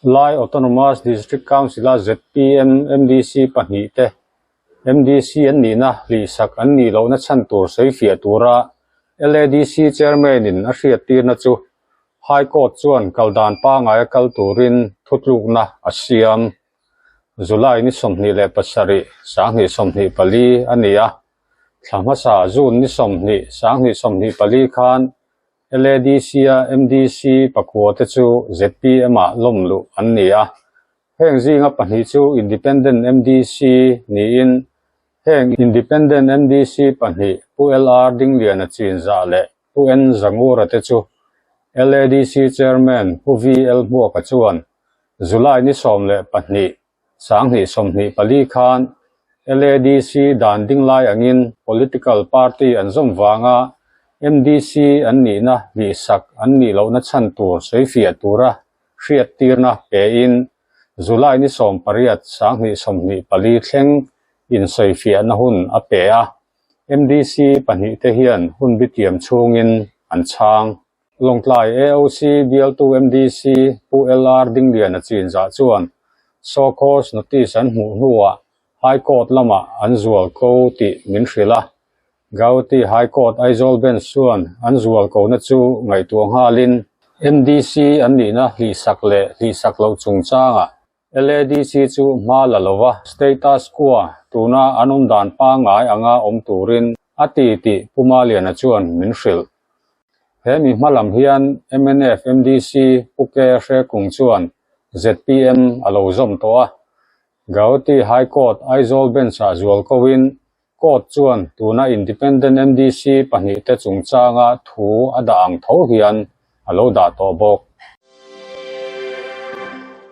Lai Autonomous District Council-a zpm MDC pahnihte MDC an nihna hlihsak an nih lohna chhan tur sawifiah tura LADC Chairman-in a hriattirna chu High Court chuan kal dan pangaia kal turin thutlukna a siam. July ni 27, 2024 a ni a, thla hmasa June ni 20, 2024 khan LADC-a MDC pakua te chu ZPM-ah lawm luh an ni a. Heng zinga pahnih chu Independent MDC niin heng Independent MDC pahnih Pu LR Dingliana Chinzah leh Pu N Zangura te chu LADC Chairman Pu VL Hmuaka chuan July ni 12, 2024 khan LADC dan ding lai angin political party an zawm vanga MDC an nihna hlihsak an nih lohna chhan tur sawifiah tura hriattirna pein July ni 18, 2024 thleng insawifiahna hun a pe a. MDC pahnihte hian hun bitiam chhungin an chhang. Lawngtlai AOC bialtu MDC Pu LR Dingliana Chinzah chuan show cause notice an hmuh hnuah High Court lamah an zual ko tih min hrilh a. Gauhati High Court Aizawl Bench chuan an zual kona chu ngaihtuah nghalin MDC an nihna hlihsak leh hlihsak loh chungchangah LADC chu hma la lova status quo tuna an awm dan pangngai anga awm turin a ti tih Pu Maliana chuan min hrilh. He mi hma lam hian mnf MDC Pu Ke Hrekung chuan zpm a lo zawm tawh a. Gauhati High Court Aizawl Bench-ah zual koin Court chuan tuna Independent MDC pahnihte chungchanga thu a dah ang tho hian a lo dah tawh bawk.